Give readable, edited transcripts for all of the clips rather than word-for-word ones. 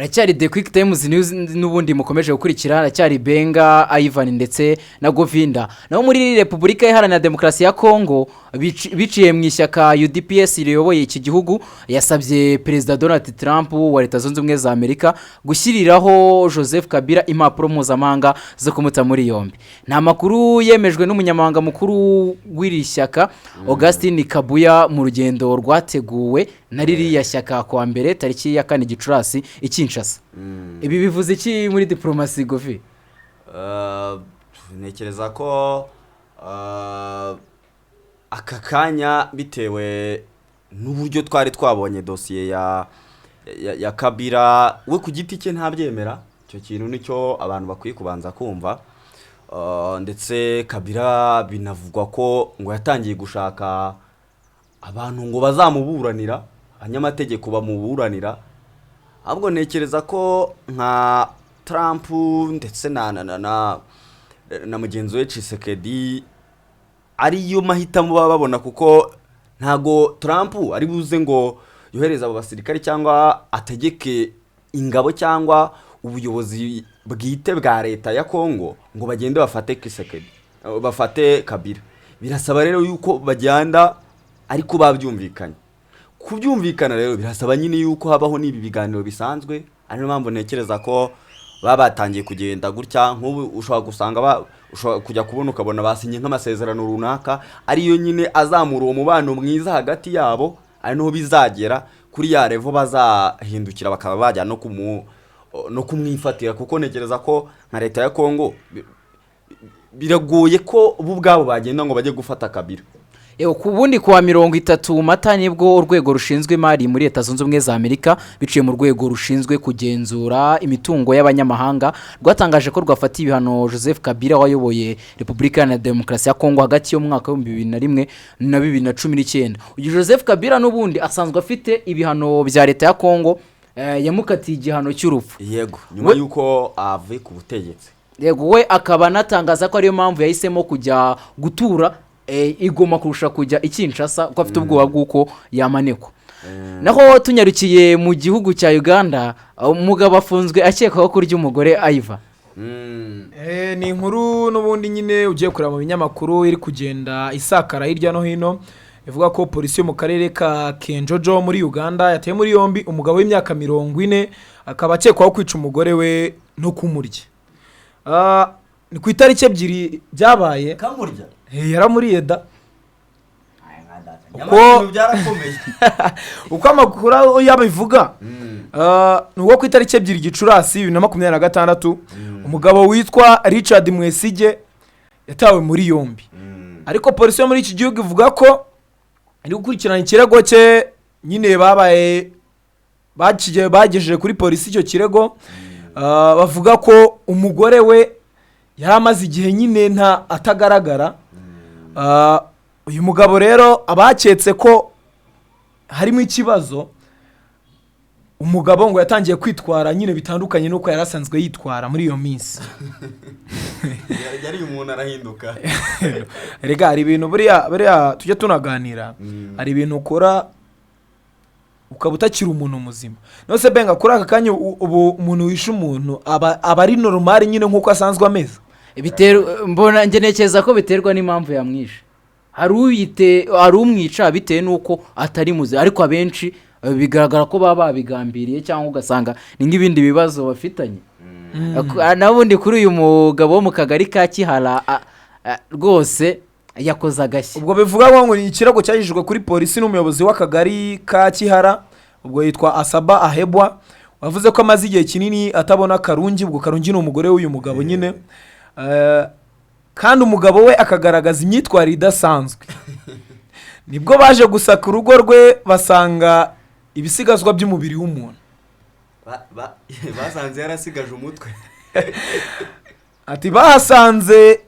Aracyari The Quick Times News n'ubundi mukomeje gukurikira. Aracyari Benga Ivan ndetse na Govinda. Naho muri Repubulika Iharanira Demokarasi ya Kongo, biciye mu ishyaka UDPS riyoboye iki gihugu, yasabye Perezida Donald Trump wa Leta Zunze Ubumwe za Amerika gushyiriraho Joseph Kabila impapuro mpuzamahanga zo kumuta muri yombi. Nta makuru yemejwe n'umunyamabanga mukuru w'iri shyaka, Augustin Kabuya, mu rugendo rwateguwe na ririya shyaka kuwa mbere tariki ya 4 Gicurasi i Kinshasa. Ibi bivuze iki muri diporomasi, Govi? Ntekereza ko aka kanya, bitewe n'uburyo twari twabonye dosiye ya Kabila, we ku giti cye ntabyemera. Icyo kintu nicyo abantu bakwiye kubanza kumva. Ndetse Kabila binavugwa ko ngo yatangiye gushaka abantu ngo bazamuburanira, abanyamategeko bamuburanira. Ahubwo ntekereza ko nka Trump ndetse na mugenzi we Tshisekedi ariyo mahitamo baba babona, kuko ntago Trump ari buze ngo yohereze abo basirikare cyangwa ategeke ingabo cyangwa ubuyobozi bwite bwa leta ya Kongo ngo bagende bafate Tshisekedi, bafate Kabila. Birasaba rero yuko bagenda ariko babyumvikanye. Kubyumvikana rero birasaba nyine yuko habaho n'ibi biganiro bisanzwe, ari niyo mpamvu ntekereza ko baba batangiye kugenda gutya. Nk'ubu ushobora gusanga ushobora kujya kubona ukabona basinye nk'amasezerano runaka, ariyo nyine azamura uwo mubano mwiza hagati yabo, ari niho bizagera kuri ya level bazahindukira bakaba bajya no kumwifatira, kuko ntekereza ko nka leta ya Kongo biragoye ko bo ubwabo bagenda ngo bajye gufata Kabila. Yewe, ku bundi kuwa 30 Mata nibwo urwego rushinzwe imari muri Leta Zunze Ubumwe za Amerika, biciye mu rwego rushinzwe kugenzura imitungo y'abanyamahanga, rwatangaje ko rwafatiye ibihano Joseph Kabila wayoboye Repubulika Iharanira Demokarasi ya Kongo hagati y'umwaka w'2001 na 2019. Uyu Joseph Kabila n'ubundi asanzwe afite ibihano bya leta ya Kongo, yamukatiye igihano cy'urupfu. Yego, nyuma y'uko avuye ku butegetsi. Yego, we akaba anatangaza ko ariyo mpamvu yahisemo kujya gutura i Goma kurusha kujya i Kinshasa, kuko afite ubwoba bw'uko yamanikwa. Naho tunyarukiye mu gihugu cya Uganda, umugabo afunzwe akekwaho kurya umugore, Ayiva. Ni inkuru n'ubundi nyine ugiye kureba mu binyamakuru iri kugenda isakara hirya no hino, ivuga ko polisi yo mu karere ka Kenjojo muri Uganda yataye muri yombi umugabo w'imyaka 40, akaba akekwaho kwica umugore we no kumurya. Ni ku itariki 2 byabaye. Kamurya? Yaramuriye da. Nyamara ibintu byarakomeye. Uko amakuru yabivuga, ni uwo ku itariki 2 Gicurasi 2026, umugabo witwa Richard Mwesige yatawe muri yombi, ariko polisi yo muri iki gihugu ivuga ko iri gukurikirana ikirego cye nyine. Babaye bagejeje kuri polisi icyo kirego. Bavuga ko umugore we yari amaze igihe nyine nta atagaragara. Uyu mugabo rero abaketse ko harimo ikibazo. Umugabo ngo yatangiye kwitwara nyine bitandukanye n'uko yari asanzwe yitwara muri iyo minsi. Yari umuntu arahinduka. Rega hari ibintu buriya tujya tunaganira, hari ibintu ukora ukaba utakiri umuntu muzima. Nose Benga, kuri aka kanya ubu umuntu wishe umuntu aba ari normal nyine nk'uko asanzwe ameze? Biterwa, mbona njye ntekereza ko biterwa n'impamvu yamwishe. Hari umwica bitewe n'uko atari muzima, ariko abenshi bigaragara ko baba babigambiriye, cyangwa ugasanga ni nk'ibindi bibazo bafitanye. N'ubundi kuri uyu mugabo wo mu kagari ka Kihara, rwose yakoze agashya. Ubwo bivuga ngo ni ikirego cyagejejwe kuri polisi n'umuyobozi w'akagari ka Kihara, ubwo yitwa Asaba Ahebwa, wavuze ko amaze igihe kinini atabona Karungi. Ubwo Karungi ni umugore w'uyu mugabo nyine. Kandi umugabo we akagaragaza imyitwarire idasanzwe. Nibwo baje gusaka urugo rwe, basanga ibisigazwa by'umubiri w'umuntu. Basanze yarasigaje umutwe. Ati bahasanze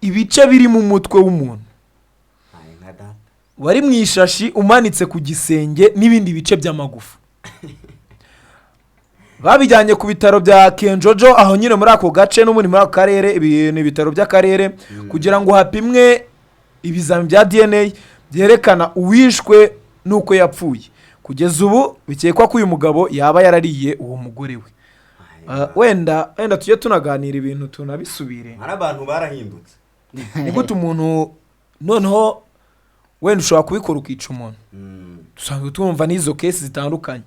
ibice biri mu mutwe w'umuntu Ay, nka data. wari mu ishashi umanitse ku gisenge n'ibindi bice by'amagufa. Babijyanye ku bitaro bya Kenjojo, aho nyine muri ako gace n'ubundi muri ako karere, ibi ni ibitaro by'akarere, kugira ngo hapimwe ibizami bya DNA byerekana uwishwe n'uko yapfuye. Kugeza ubu bikekwa ko uyu mugabo yaba yarariye uwo mugore we. Wenda tujye tunaganira ibintu tunabisubire. Hari abantu barahindutse. Ni gute umuntu noneho wenda ushobora kubikora ukica umuntu? Dusanzwe twumva n'izo case zitandukanye.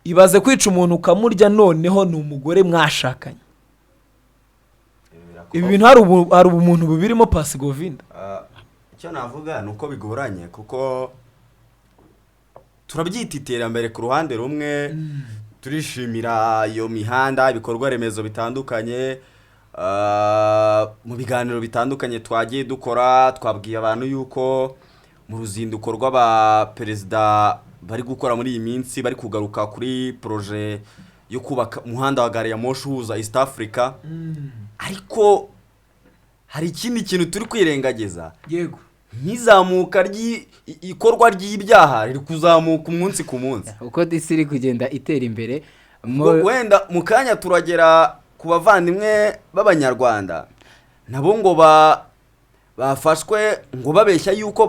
Ibaze kwica umuntu ukamurya, noneho ni umugore mwashakanye. Ibi bintu hari ubumuntu bubirimo, Pasigovinda? Icyo navuga ni uko bigoranye, kuko turabyita iterambere ku ruhande rumwe, turishimira iyo mihanda, ibikorwa remezo bitandukanye. Mu biganiro bitandukanye twagiye dukora, twabwiye abantu yuko mu ruzinduko rw'abaperezida bari gukora muri iyi minsi, bari kugaruka kuri projet yo kubaka umuhanda wa gari ya moshi uhuza East Africa. Ariko hari ikindi kintu turi kwirengagiza, nk'izamuka ikorwa ry'ibyaha riri kuzamuka umunsi ku munsi. Uko isi iri kugenda itera imbere. Wenda mu kanya turagera ku bavandimwe b'Abanyarwanda nabo ngo bafashwe ngo babeshya yuko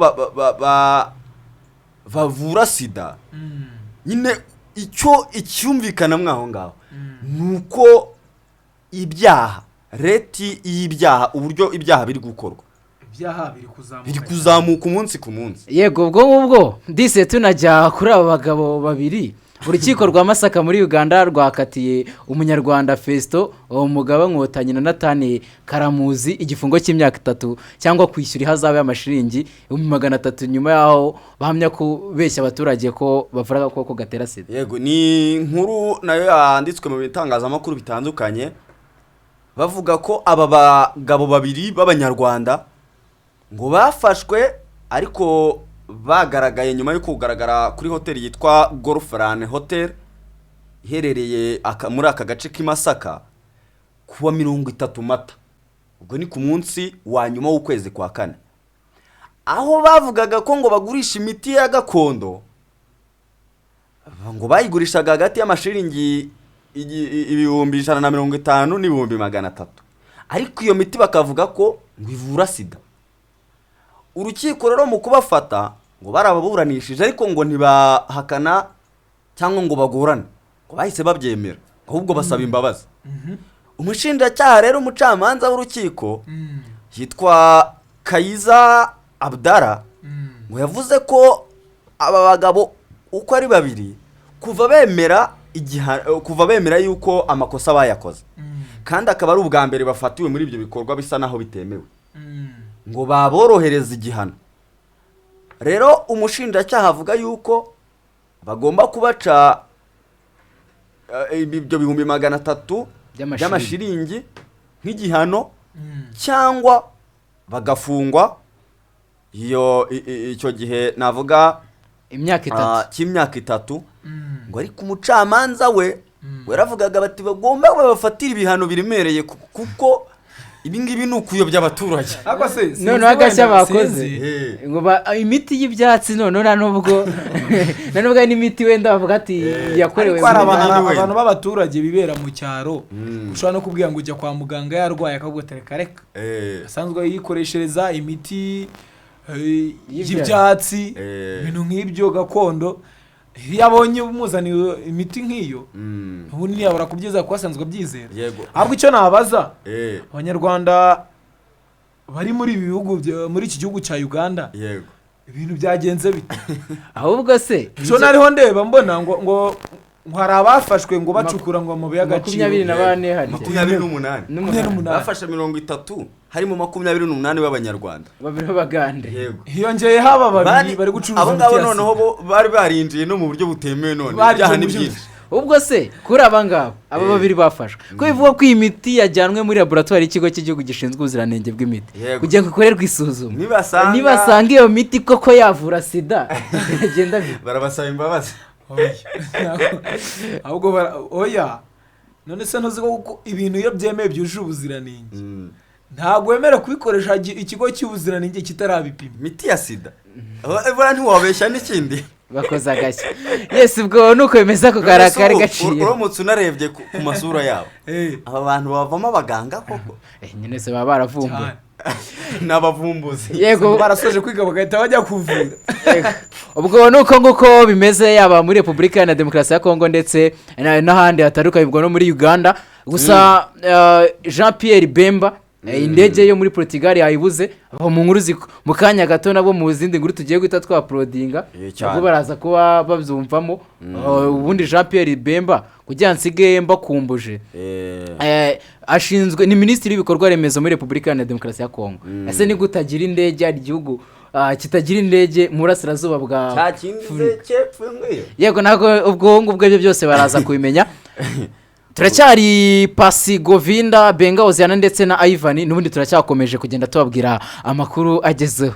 bavura sida. Nyine icyo icyumvikana mwaho ngaho ni uko ibyaha, rate y'ibyaha, uburyo ibyaha biri gukorwa, Ibyaha biri kuzamuka. biri kuzamuka umunsi ku munsi. Yego, ubwo ngubwo ndise tunajya kuri aba bagabo babiri. Urukiko rwa Masaka muri Uganda rwakatiye Umunyarwanda Fesito uwo mugabo Nkotanyi na Natani Karamuzi igifungo cy'imyaka 3 cyangwa kwishyura ihazabu y'amashiringi 300,000, nyuma y'aho bahamya kubeshya abaturage ko bavura agakoko gatera sida. Yego, ni inkuru nayo yanditswe mu bitangazamakuru bitandukanye, bavuga ko aba bagabo babiri b'Abanyarwanda ngo bafashwe, ariko bagaragaye nyuma yo kugaragara kuri hoteli yitwa Golfran Hotel iherereye muri aka gace k'i Masaka kuwa 30 Mata, ubwo ni ku munsi wa nyuma w'ukwezi kwa kane, aho bavugaga ko ngo bagurisha imiti ya gakondo, ngo bayigurishaga hagati y'amashiringi 150,000 n'ibihumbi 300, ariko iyo miti bakavuga ko ngo ivura sida. Urukiko rero mu kubafata ngo barababuranishije, ariko ngo ntibahakana cyangwa ngo bagorane, ngo bahise babyemera, ahubwo basaba imbabazi. Umushinjacyaha rero, umucamanza w'urukiko yitwa Kayiza Abdara, ngo yavuze ko aba bagabo uko ari babiri kuva bemera yuko amakosa bayakoze, kandi akaba ari ubwa mbere bafatiwe muri ibyo bikorwa bisa naho bitemewe, ngo baborohereza igihano. Rero umushinjacyaha avuga yuko bagomba kubaca ibyo 300,000 By'amashiringi. by'amashiringi nk'igihano, cyangwa bagafungwa iyo icyo gihe navuga imyaka 3, cy'imyaka 3. Ngo ariko umucamanza we yaravugaga bati bagomba babafatire ibihano biremereye, kuko ibi ngibi ni ukuyobya abaturage. Ariko se sinzi, Noneho agashya wenda, bakoze. sinzi. Ngo imiti y'ibyatsi, noneho nta nubwo ari n'imiti wenda bavuga ati yakorewe Ariko hari muri Wenda. abantu b'abaturage bibera mu cyaro, ushobora no kubwira ngo ujya kwa muganga yarwaye, akavuga ati reka reka, asanzwe yikoreshereza imiti Y'ibyatsi. y'ibyatsi, ibintu nk'ibyo gakondo. Iyo abonye umuzaniye imiti nk'iyo, ubundi ntiyabura kubyizera kuko asanzwe abyizera. Ahubwo icyo nabaza Abanyarwanda bari muri ibi bihugu muri iki gihugu cya Uganda, ibintu byagenze bite? Ahubwo se Ejo nariho ndeba mbona ngo hari abafashwe ngo bacukura ngo amabuye y'agaciro. 24 harya. 28. N'umunani. Bafashe 30, harimo 28 b'Abanyarwanda. Babiri b'Abagande. Yego. Hiyongeyeho aba babiri bari gucuruza Abo imiti ngabo ya noneho sida. bo bari barinjiye no mu buryo butemewe, none Barinjiye ibyaha mu ni buryo byinshi. Ubwo se kuri aba ngaba, aba babiri bafashwe, ko bivuga ko iyi miti yajyanwe muri laboratwari y'ikigo cy'igihugu gishinzwe ubuziranenge bw'imiti kugira ngo ikorerwe isuzuma, nibasanga iyo miti koko yavura sida, biragenda bite? Barabasaba imbabazi. Oya. Ahubwo oya, none se ntuzi ko kuko ibintu iyo byemewe byujuje ubuziranenge, ntabwo wemerewe kubikoresha ikigo cy'ubuziranenge kitarabipima? Imiti ya sida. Buriya ntiwabeshya n'ikindi. Bakoze agashya. Yes, ubwo nuko bimeze, ako None se kari ubu, gaciye. uramutse unarebye ku masura yabo, Eh, aba bantu bavamo abaganga koko? Nyine se baba baravumbuye. Cyane. N'abavumbuzi. Yego. Barasoje kwiga bagahita bajya kuvura. Yego. Ubwo ni uko nguko bimeze, yaba muri Repubulika Iharanira Demokarasi ya Kongo ndetse n'ahandi hatandukanye, ubwo no muri Uganda. Gusa Jean Pierre Bemba, indege yo muri Portugal yayibuze. Aho mu nkuru mu kanya gato nabo mu zindi nkuru tugiye guhita twaporodinga, Cyane. nabwo baraza kuba babyumvamo. Ubundi Jean Pierre Bemba, kugira ngo nsige mbakumbuje, ashinzwe, ni minisitiri w'ibikorwa remezo muri Repubulika Iharanira Demokarasi ya Kongo. Ese ni gute agira indege, hari igihugu kitagira indege mu burasirazuba bwa Cya kindi se cyepfo ngiyo? Yego, ntabwo ubwo ngubwo ibyo byose baraza kubimenya. Turacyari Pasi, Govinda, Benga, Oziana ndetse na Ivan. N'ubundi turacyakomeje kugenda tubabwira amakuru agezeho.